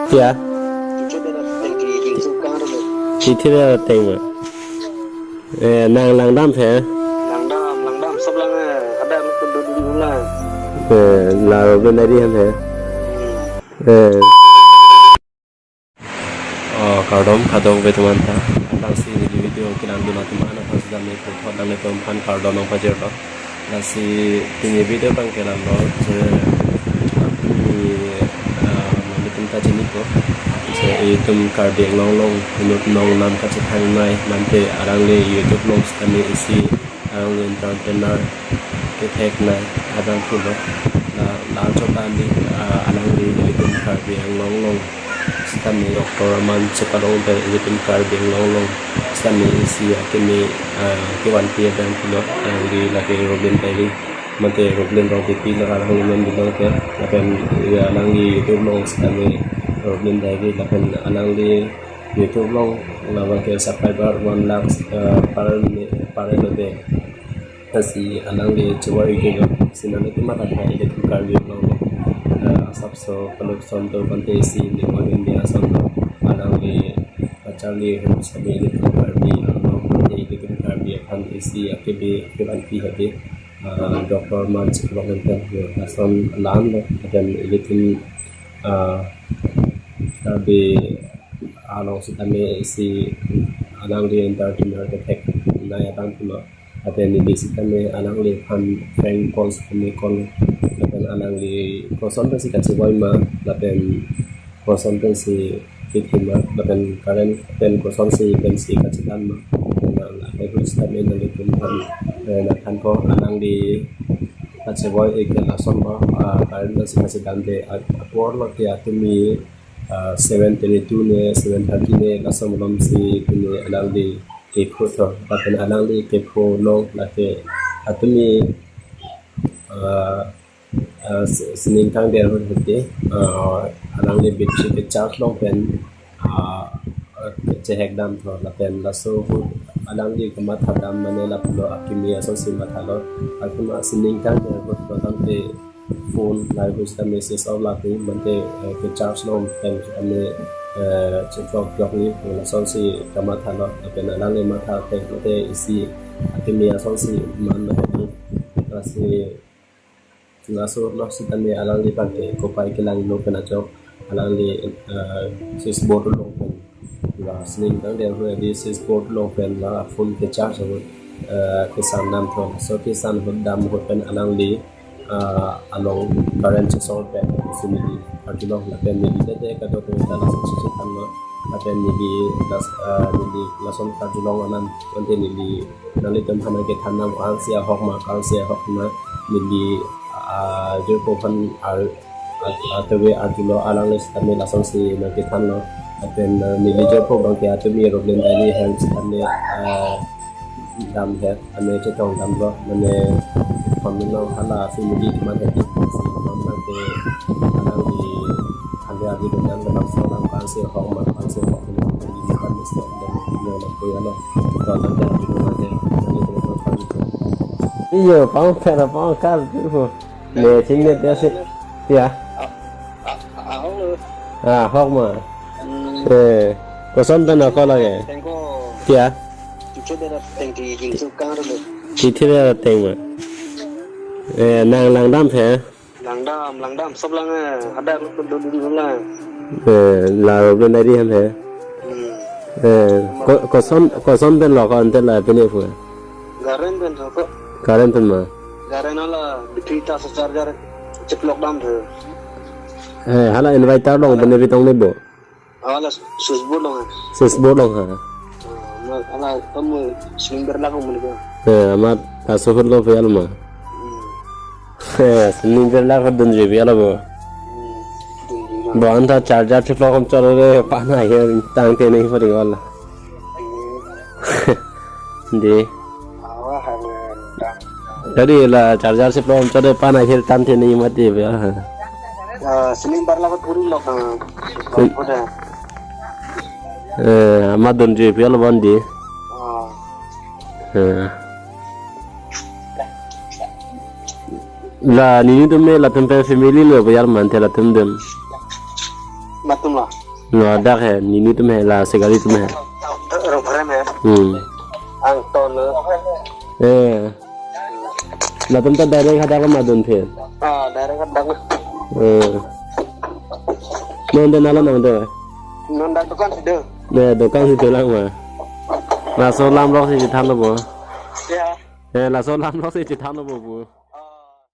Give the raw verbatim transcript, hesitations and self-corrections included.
Tia. Titi le teng ma. Eh, nang langdam the. Langdam, langdam, sab lang, eh, ada dodun lang. Eh, la Robin Diary han the. Eh. Oh, kardom, kardom ve teman ta. Antang si neli video kelang dun atum aphan, aphan sida me puthot nanglitum aphan kardom nangpajirlo. Lasi pini video abang ke la lo, je, ah, pini, ah, nanglitum ta chiniko. Je, itum Karbi Anglong along inut nong nam kachethangnei, mate alangli YouTube along sitame isi, alangli entertainer ketheknei abang pulo. La, la chot ani, ah, alangli itum Karbi Anglong along sitame Doctor Aman Chepalong pen itum Karbi Anglong along sitame isi akimi, ah, kevanpi abang pulo, alangli lake Robin Diary, mate Robin Rongpipi lo alangli men dun ke, lapen, ya, alangli YouTube along sitame Robin Diary, lapen alangli YouTube along labang ke subscriber one lakh, ah, par, par lote. Lasi alangli chevoi ke lo, si nanglitum matha thai itum Karbi Anglong, eh, asapso kaluk ason do, mate isi ni All India ason do, alangli kacharli ahut sitame itum Karbi Anglong, mate itum Karbi aphan isi akebe kevanpi hadi, eh, Doctor Aman Chepalong pen, eh, lason la-an lo, lapen itum, eh, Karbi along sitame isi alangli entertainer ketheknei abang pulo. Lapen neli sitame alangliphan prank calls kami call. Lapen alangli koson pensi kachevoi ma, lapen koson pensi kithi ma, lapen current pen kosonsi pensi kachethan ma. Lapen ahut sitame nanglitum aphan, eh, nangthanpo, alangli kachevoi ke lason ma, ah, current pensi kachethan te, ah, apor lo ke atumi, ah, seven twenty-two ne, seven thirty ne, lason malomsi pini alangli kepho tho, lapen alangli kepho along lake atumi, ah, ah, si-, sining kangder ahut hedi, ah, alangli battery kecharge long pen, ah, ah, chehek dam tho, lapen laso ahut alangli kamatha dam mane lapulo akimi asonsi mathalo, akimi sining kangder ahut lo tangte phone lahai ahut sita message off lake, mate, eh, kecharge long pen sitame, eh, cheploklok ni, lasonsi kamathalo, lapen alangli matha pen mate isi akimi asonsi man lahai. Lasi laso lo sitame alangli abang ke kopai kelang lo pen ajok alangli, eh, switchboard along pen, la sining kangder ahut hedi switchboard along pen la phone kecharge ahut, eh, kesan dam tho. Laso kesan ahut dam ahut pen alangli, ah, along current chesol pen si neli arjulong, lapen neli tete kadokave ta lason chechethan ma, lapen neli las-, ah, neli lason karjulong anam, mate neli nanglitum aphan nangkethan nang ko-ansi ahok ma, ko-ansi ahok ma, neli, ah, jirpo aphan ar-, at-, atove arjulo, alangli sitame lasonsi nangkethanlo. Lapen, ah, neli jirpo abang ke atumi Robin Diary ahem sitame, ah, dam he, mane chetong damlo, mane family along hala family keman he, si abang ke alangli hala adi dengan dalam seorang ko-ansi ahok ma, ko-ansi ahok ma, neli kan mesti ada yang nak koya lo. Kalau ada di rumah dia, jadi dia akan family. Iyo, pang pera pang kal tu. Ne, sing ne, tia si. Tia. Ah, ah, ahok lo. Ah, ahok ma. Hmm. Eh, koson pen ako lagi. Tengko. Tia. Tiche dera teng ti jing su kang ro. Tiche dera teng ma. Eh, nang langdam the. Langdam, langdam, sab lang, eh, ada dodun lang. Eh, la Robin Diary han the. Hmm. Eh, ko-, koson, koson pen lo ko ante la pini pu. Garen pen tho ko. Garen pen ma. Garen ala battery ta sa charger cheplok dam tho. Eh, hala inverter along pini pitong ne bo. Ala switchboard along ha. Switchboard along ha. Ah, na, ala kamu sining berlaku muli ko. Eh, amat kaso hut lo piyal ma. Hmm. Eh, sining berlaku dunji piyal bo. Hmm. Dunji. Bo anta charger cheplok om cholo re pan aher tangte nai pari wala. Hmm. Di. Awa, hanya. Jadi la charger cheplok om cholo pan aher tangte nai mati ya. Ah, sining berlaku puri lo kan. Sin- Udah. Eh, amat dunji piyal bon di. Ah. Eh. La nelitum me latum pen family lo piyal mante latum dun. Latum Ma. No, dak he, nini atum he, la Segari atum he. Rong Pharem he. Hmm. Angton lo. Eh. Latum ta direct hadak lo ma dun phe. Ah, direct hadak lo. Eh. Non de nalo nang de. Non dak dukan si de. Ne, dukan si dolang ma. Laso alam rok si chethan lo bo. Ya. Eh, laso alam rok si chethan lo bo bu.